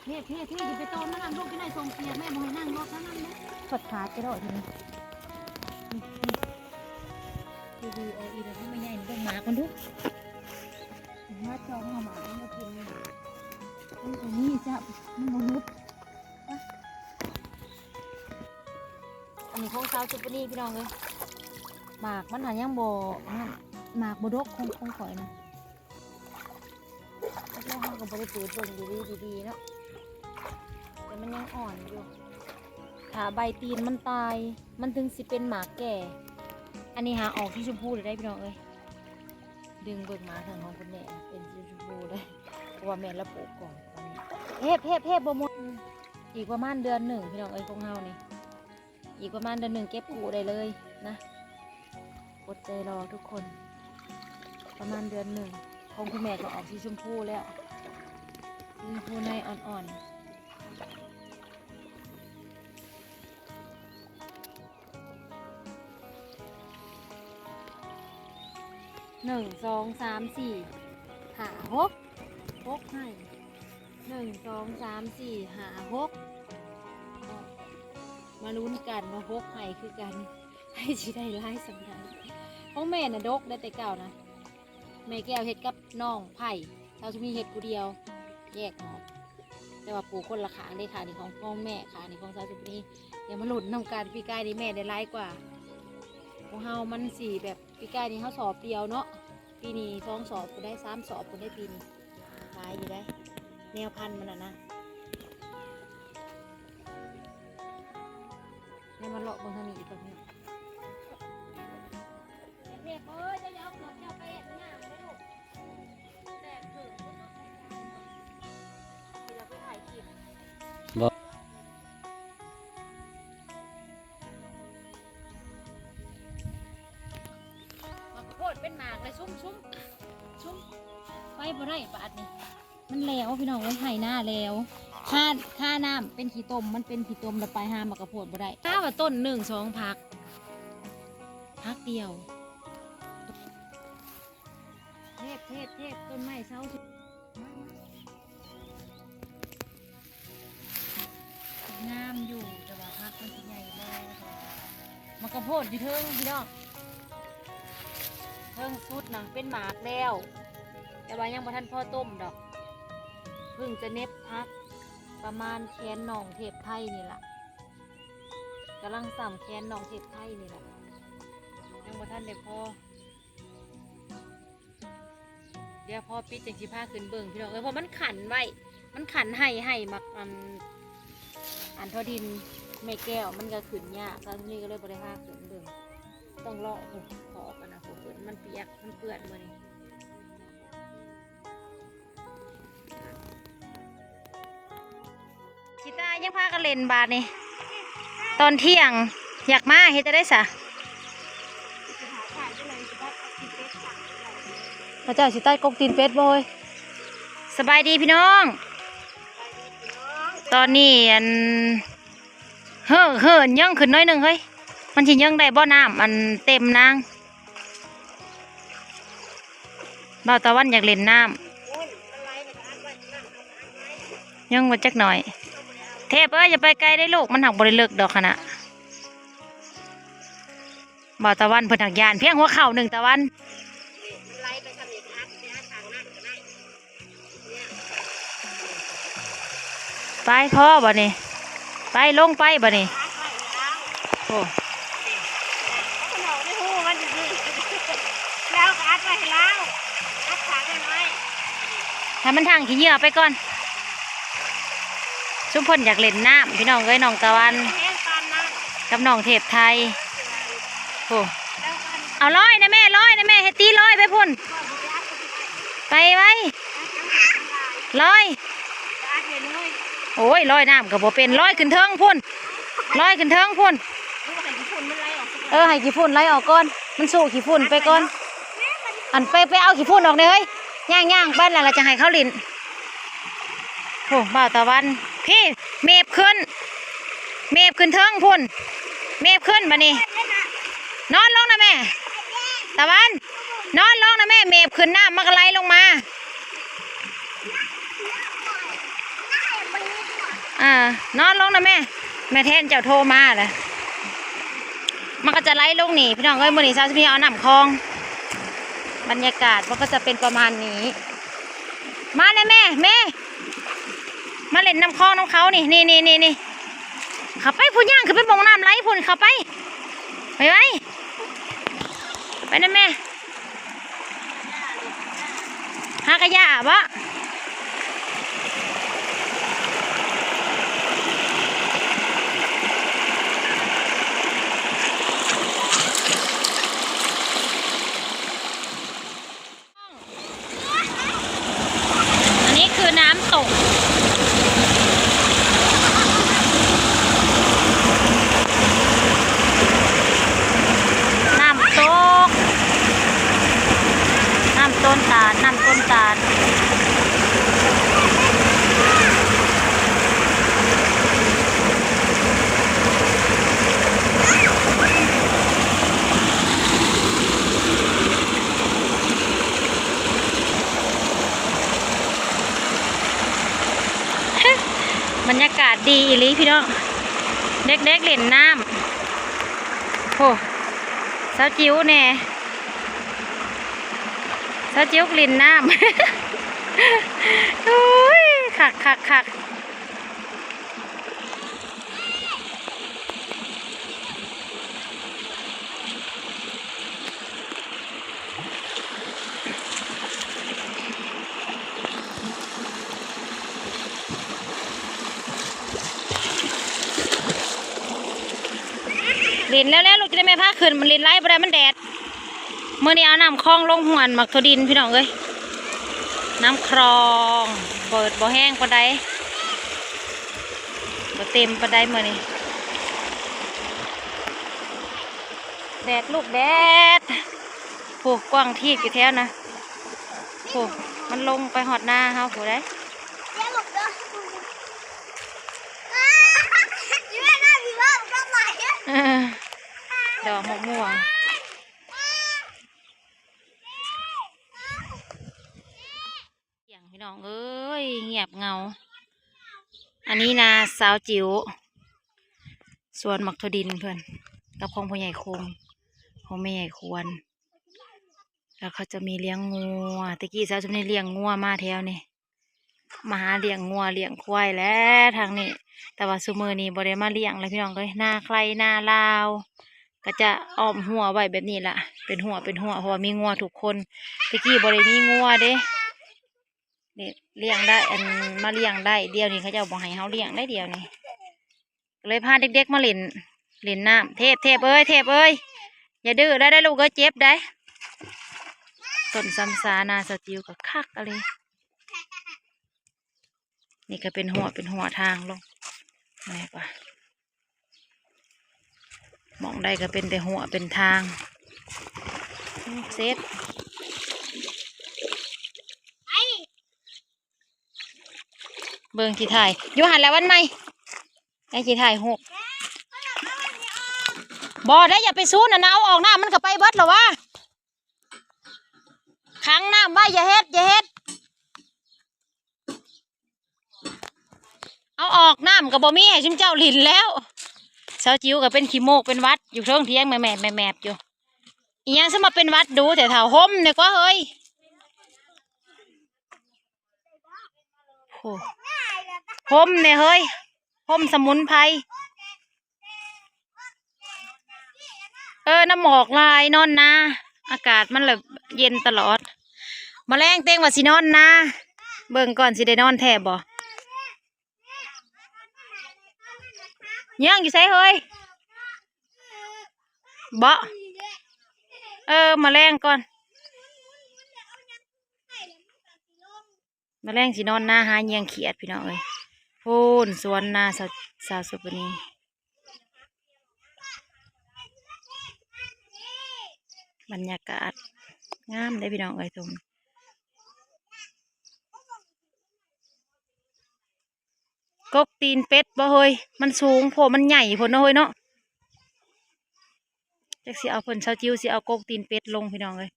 ເພ ເພ ເພ ຢ່າໄປຕອນມັນນຳລູກ ຢູ່ໃນສົມປຽກ ແມ່ບໍ່ໃຫ້ນັ່ງລົດນຳນັ້ນເດ້. ສອດຂາກະດອກຢູ່ນີ້. ນີ້ ນີ້ ດີໆ ເອົາອີກແລ້ວ ແມ່ໃຫຍ່ເບິ່ງໝາກມັນດູ. ມາຈອງເອົາໝາກມັນມາກິນ. ມັນບໍ່ມີຈ້ະ ມັນບໍ່ຫຼຸດ. ອັນນີ້ຂອງສາວຊຸປະນີ ພີ່ນ້ອງເອີຍ. ໝາກມັນຫາຍັງບໍ່ ໝາກບໍ່ດົກ ຂອງ ຂອງຂ້ອຍນະ. ແລ້ວເຮົາກໍບໍ່ໄດ້ເປີດເບິ່ງດີໆ ດີໆ ເນາະ ແຕ່ມັນຍັງອ່ອນຢູ່. ຖ້າໃບຕີນມັນຕາຍ ມັນເຖິງຊິເປັນໝາກແກ່. ອັນນີ້ຫາອອກທີ່ຊົມພູແລ້ວໄດ໋ ພີ່ນ້ອງເອີຍ. ດຶງເບິ່ງມາທາງຂອງຄຸນແມ່ເປັນສີຊົມພູເລີຍ ເພາະວ່າແມ່ລະປູກກ່ອນ. ເຮັບ ເຮັບ ເຮັບບໍ່ໝົດ. ອືມ ອີກປະມານເດືອນໜຶ່ງ ພີ່ນ້ອງເອີຍ ຂອງເຮົານີ້. ອີກປະມານເດືອນໜຶ່ງເກັບກູ້ໄດ້ເລີຍນະ. ອົດໃຈລໍທຸກຄົນ ປະມານເດືອນໜຶ່ງ ຂອງຄຸນແມ່ກໍອອກສີຊົມພູແລ້ວ ຊົມພູໃນອ່ອນໆ. ໜຶ່ງ ສອງ ສາມ ສີ່ ຫ້າ ຫົກ ຫົກໄຮ່. ໜຶ່ງ ສອງ ສາມ ສີ່ ຫ້າ ຫົກ ມາລຸ້ນກັນວ່າຫົກໄຮ່ຄືກັນ ໃຜຊິໄດ້ຫຼາຍສ່ຳໃດ. ຂອງແມ່ນະດົກໄດ້ແຕ່ເກົ່ານະ ແມ່ແກ້ວເຮັດກັບນ້ອງໄຜ່ ສາວສຸມີເຮັດຜູ້ດຽວແຍກອອກ. ແຕ່ວ່າປູກຄົນລະຂ້າງເດ້ ຂ້າງນີ້ຂອງ ຂອງແມ່ ຂ້າງນີ້ຂອງສາວສຸມີ. ດຽວມາລຸ້ນນຳກັນ ປີກາຍນີ້ແມ່ໄດ້ຫຼາຍກວ່າ ຂອງເຮົາມັນຊິແບບ ປີກາຍນີ້ເຮົາສອບດຽວເນາະ ປີນີ້ສອງສອບພຸ້ນໄດ໋ ສາມສອບພຸ້ນໄດ໋ ປີນີ້. ຫຼາຍຢູ່ໄດ໋ ແນວພັນມັນນະນະ. ແນວມາເລາະເບິ່ງທາງນີ້ອີກ ເບິ່ງນີ້. ເພບເອີຍ ເຈົ້າຢ່າເອົາຂວດເຈົ້າໄປເຮັດຫຍັງເດີລູກ. ແຕກເຂີນເນາະ ທີ່ເຮົາໄປຖ່າຍຄລິບ. ບໍ່ ໝາກກະໂພດເປັນໝາກເລີຍ ຊຸມ ຊຸມ ຊຸມ ໄປບໍ່ໄດ້ບາດນີ້. ມັນແລ້ວ ພີ່ນ້ອງເອີຍ ໄຮ່ນາແລ້ວ ຄາ ຄານ້ຳເປັນຂີ້ຕົມ ມັນເປັນຂີ້ຕົມ ແລ້ວໄປຫາໝາກກະໂພດບໍ່ໄດ້. ຖ້າວ່າຕົ້ນໜຶ່ງສອງຜັກ ຜັກດຽວ. ເທບ ເທບ ເທບ ຕົ້ນໄມ້ເຊົາ ງາມຢູ່ ແຕ່ວ່າຜັກມັນຊິໃຫຍ່ບໍ່. ໝາກກະໂພດຢູ່ເທິງ ພີ່ນ້ອງ ເທິງສຸດນະເປັນໝາກແລ້ວ ແຕ່ວ່າຍັງບໍ່ທັນພໍຕົ້ມດອກ. ເພິ່ງຈະເໜັບຜັກປະມານແຂນນ້ອງເທບໄພນີ້ລະ ກຳລັງສ່ຳແຂນນ້ອງເທບໄພນີ້ລະ ຍັງບໍ່ທັນໄດ້ພໍ. ດຽວພໍປິດຈັ່ງຊິພາຂຶ້ນເບິ່ງ ພີ່ນ້ອງເອີຍ ເພາະມັນຂັນໄວ້ ມັນຂັນໄຮ່ ໄຮ່ໝາກ ອັນ ອັນທໍ່ດິນແມ່ແກ້ວ ມັນກໍຂຶ້ນຍາກ ຕອນນີ້ກໍເລີຍບໍ່ໄດ້ພາຂຶ້ນເບິ່ງ. ຕ້ອງເລາະ ເພາະອັນນະ ມັນປຽກ ມັນເປື້ອນມື້ນີ້. ຊິຕາຍ ຍັງພາກັນເລ່ນບາດນີ້ ຕອນທ່ຽງ ຢາກມາເຮັດຈັ່ງໃດສະ? ເຂົາເຈົ້າຊິຕັດກົກຕີນເປັດບໍ່ເຮີ້ຍ? ສະບາຍດີພີ່ນ້ອງ ຕອນນີ້ອັນ ເຮີ້ ເຮີ້ ເຍີ້ງຂຶ້ນໜ້ອຍໜຶ່ງເຮີ້ຍ ມັນຊິເຍີ້ງໄດ້ບໍ່ ນ້ຳອັນເຕັມນາງ. ບ່າວຕາວັນຢາກຫຼິ້ນນ້ຳ ຍັງວ່າຈັກໜ້ອຍ. ເທບເອີຍ ຢ່າໄປໄກເດ້ລູກ ມັນຫາກບໍ່ໄດ້ເລິກດອກຫັ້ນນະ. ບ່າວຕາວັນເພິ່ນຫາກຢ້ານພຽງຫົວເຂົ່າໜຶ່ງ ຕາວັນ. ໄປພໍບາດນີ້ ໄປ ລົງໄປບາດນີ້. ໂອ້ ໃຫ້ມັນຖັງຂີ້ເຫຍື້ອໄປກ່ອນ. ຊຸມເພິ່ນຢາກຫຼິ້ນນ້ຳ ພີ່ນ້ອງເອີຍ ນ້ອງຕາວັນ ກັບນ້ອງເທບໄທ. ໂອ້ ເອົາລອຍນະແມ່ ລອຍນະແມ່ ເຮັດຕີລອຍໄປພຸ້ນ ໄປໄວ. ລອຍ ໂອ້ຍ ລອຍນ້ຳກໍບໍ່ເປັນ ລອຍຂຶ້ນເທິງພຸ້ນ ລອຍຂຶ້ນເທິງພຸ້ນ. ເອີ ໃຫ້ຂີ້ຝຸ່ນໄຫຼອອກກ່ອນ ມັນສູ້ຂີ້ຝຸ່ນໄປກ່ອນ. ອັນ ໄປ ໄປເອົາຂີ້ຝຸ່ນອອກແດ່ເຮີ້ຍ ຍ່າງໆໄປ ແລ້ວລະຈະໃຫ້ເຂົາຫຼິ້ນ. ໂອ້ ບ່າວຕາວັນ ພີ້ ເມບຂຶ້ນ ເມບຂຶ້ນເທິງພຸ້ນ ເມບຂຶ້ນບາດນີ້. ນອນລົງນະແມ່ ຕາວັນ ນອນລົງນະແມ່ ເມບຂຶ້ນ ນ້ຳມັນກໍໄຫຼລົງມາ. ອ່າ ນອນລົງນະແມ່ ແມ່ແທນເຈົ້າໂທມາແຫຼະ. ມັນກໍຈະໄຫຼລົງນີ້ພີ່ນ້ອງເອີຍ. ມື້ນີ້ສາວຊິມີເອົານ້ຳຄອງ ບັນຍາກາດມັນກໍຈະເປັນປະມານນີ້. ມາແນ່ແມ່ ແມ່ ມາຫຼິ້ນນ້ຳຄອງນຳເຂົານີ້ ນີ້ໆໆໆ. ເຂົ້າໄປພຸ້ນ ຍ່າງຂຶ້ນໄປໝ່ອງນ້ຳໄຫຼພຸ້ນ ເຂົ້າໄປ ໄປໄວ ໄປນຳແມ່. ຫາກະຢາບໍ? ອັນນີ້ຄືນ້ຳຕົກ ນ້ຳຕົກ ນ້ຳຕົ້ນຕານ ນ້ຳຕົ້ນຕານ. ບັນຍາກາດດີອີ່ຫຼີພີ່ນ້ອງ ເດັກໆຫຼິ້ນນ້ຳ. ໂອ້ ສາວຈິວແດ່ ສາວຈິວຫຼິ້ນນ້ຳ. ໂອ້ຍ ຄັກໆໆ. ຫຼິ້ນແລ້ວໆ ລູກ ຈະໄດ້ແມ່ພາຂຶ້ນ ມັນຫຼິ້ນໄຫຼບໍ່ໄດ້ ມັນແດດ. ມື້ນີ້ເອົານ້ຳຄອງລົງຫ້ວຍໝາກຖົ່ວດິນພີ່ນ້ອງເອີຍ ນ້ຳຄອງ ບໍ່ ບໍ່ແຮງປານໃດ ບໍ່ເຕັມປານໃດມື້ນີ້ ແດດລູກແດດ. ໂອ້ ກວາງທີບຢູ່ແຖວນະ ໂອ້ ມັນລົງໄປຮອດນາເຮົາພຸ້ນໃດ໋. ເອີ ດອກໝາກມ່ວງ. ສຽງພີ່ນ້ອງເອີຍ ງຽບເຫງົາ. ອັນນີ້ນາສາວຈິວ ສວນໝາກຖົ່ວດິນເພິ່ນ ກັບຂອງພໍ່ໃຫຍ່ຄົງ ຂອງແມ່ໃຫຍ່ຄວນ. ແລ້ວເຂົາຈະມີລ້ຽງງົວ ແຕ່ກີ້ສາວຈຸມນີ້ລ້ຽງງົວມາແຖວນີ້ ມາຫາລ້ຽງງົວລ້ຽງຄວາຍແຫຼະທາງນີ້ ແຕ່ວ່າຊຸມື້ນີ້ບໍ່ໄດ້ມາລ້ຽງແລ້ວພີ່ນ້ອງເອີຍ. ນາໃຄນາລາວ ກໍຈະອ້ອມຮົ້ວໄວ້ແບບນີ້ລະ ເປັນຮົ້ວເປັນຮົ້ວ ເພາະວ່າມີງົວທຸກຄົນ. ແຕ່ກີ້ບໍ່ໄດ້ມີງົວເດ້ ນີ້ລ້ຽງໄດ້ ອັນ ມາລ້ຽງໄດ້ ດຽວນີ້ເຂົາເຈົ້າບໍ່ໃຫ້ເຮົາລ້ຽງໄດ້ ດຽວນີ້ ກໍເລີຍພາເດັກໆມາຫຼິ້ນ ຫຼິ້ນນ້ຳ. ເທບ ເທບເອີຍ ເທບເອີຍ ຢ່າດື້ໄດ້ ໄດ້ລູກເອີຍ ເຈັບໄດ້. ຕົ້ນຊຳສານາສາວຈິວກໍຄັກອີ່ຫຼີ. ນີ້ກໍເປັນຮົ້ວ ເປັນຮົ້ວທາງລົງ ແມ່ນບໍ່? ໝ່ອງໃດກໍເປັນແຕ່ຮົ້ວເປັນທາງ. ອືມ ເຊັດ ເບິ່ງຊິຖ່າຍຢູ່ຫັ້ນແຫຼະ ວັນໃໝ່ ໄອ້ຊິຖ່າຍຮູບ. ບໍ່ໄດ້ ຢ່າໄປຊູນນະ ເອົາອອກ ນ້ຳມັນກໍໄປເບິດແລ້ວວະ. ຂັງນ້ຳໄວ້ ຢ່າເຮັດ ຢ່າເຮັດ ເອົາອອກ ນ້ຳກໍບໍ່ມີໃຫ້ຊຸມເຈົ້າຫຼິ້ນແລ້ວ. ສາວຈິວກໍເປັນຂີ້ໂມກເປັນຫວັດຢູ່ເທິງຖຽງ ແມບໆໆຢູ່. ອີຫຍັງຊະມາເປັນຫວັດດູແທ້ເຖົ້າ? ຫົ່ມແດ່ກວ່າເຮີ້ຍ. ໂອ້ ຫົ່ມແດ່ເຮີ້ຍ ຫົ່ມສະໝຸນໄພ. ເອີ ນ້ຳໝອກຫຼາຍ ນອນນາ ອາກາດມັນລະເຢັນຕະຫຼອດ. ມະແລງເຕັງວ່າຊິນອນນາ ເບິ່ງກ່ອນຊິໄດ້ນອນແທ້ບໍ່. ຍ່າງຢູ່ໃສເຮີ້ຍ? ເບາະ ເອີ ມາແລງກ່ອນ ມາແລງຊິນອນນາຫາຍ່ຽງຂຽດ ພີ່ນ້ອງເອີຍ. ໂອ້ນ ສວນນາສາວ ສາວສຸປະນີ ບັນຍາກາດງາມເດ້ ພີ່ນ້ອງເອີຍ ຊົມ ກົກຕີນເປັດບໍ່ເຮີ້ຍ? ມັນສູງໂພດ ມັນໃຫຍ່ໂພດເນາະເຮີ້ຍເນາະ. ຈັກຊິເອົາເພິ່ນ ສາວຈິວຊິເອົາກົກຕີນເປັດລົງ ພີ່ນ້ອງເອີຍ.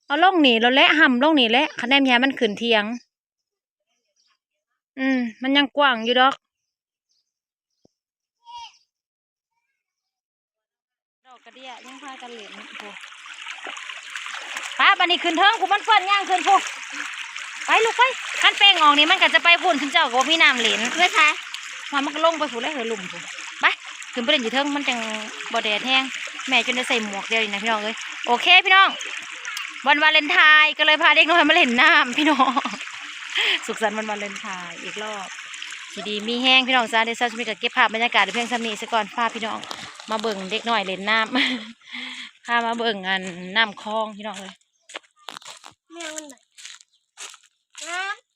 ເອົາລົງນີ້ໂລດແຫຼະ ຫ້ຳລົງນີ້ແຫຼະ ຄັນແນມແຍມມັນຂຶ້ນຖຽງ. ອືມ ມັນຍັງກວ້າງຢູ່ດອກ. ດອກກະເດຍຍັງພາກັນຫຼິ້ນພຸ້ນ. ໄປ ບາດນີ້ຂຶ້ນເທິງພຸ້ນ ມັນເປື້ອນ ຍ່າງຂຶ້ນພຸ້ນ. ໄປລູກໄປ. ຄັນແປ້ງອອກນີ້ມັນກໍຈະໄປພຸ້ນ ຊຸມເຈົ້າກໍບໍ່ມີນ້ຳຫຼິ້ນ. ເອີຍ ໄປ ວ່າມັນກໍລົງໄປພຸ້ນແຫຼະ ເຮີ່ມພຸ້ນ. ໄປ ຂຶ້ນໄປຫຼິ້ນຢູ່ເທິງ ມັນຈັ່ງບໍ່ແດດແຮງ. ແມ່ຈົນໄດ້ໃສ່ໝວກດຽວນີ້ນະ ພີ່ນ້ອງເອີຍ. ໂອເຄພີ່ນ້ອງ ວັນວາເລັນທາຍກໍເລີຍພາເດັກນ້ອຍມາຫຼິ້ນນ້ຳພີ່ນ້ອງ. ສຸກສັນວັນວາເລັນທາຍອີກລອບ. ຢູ່ດີມີແຮງພີ່ນ້ອງຈ້າ. ເດຊາ ຊຸມນີ້ກໍເກັບພາບບັນຍາກາດໄດ້ພຽງສ່ຳນີ້ສາກ່ອນ ພາພີ່ນ້ອງມາເບິ່ງເດັກນ້ອຍຫຼິ້ນນ້ຳ ພາມາເບິ່ງອັນນ້ຳຄອງພີ່ນ້ອງເອີຍ. ແມ່ມັນ ງາມ.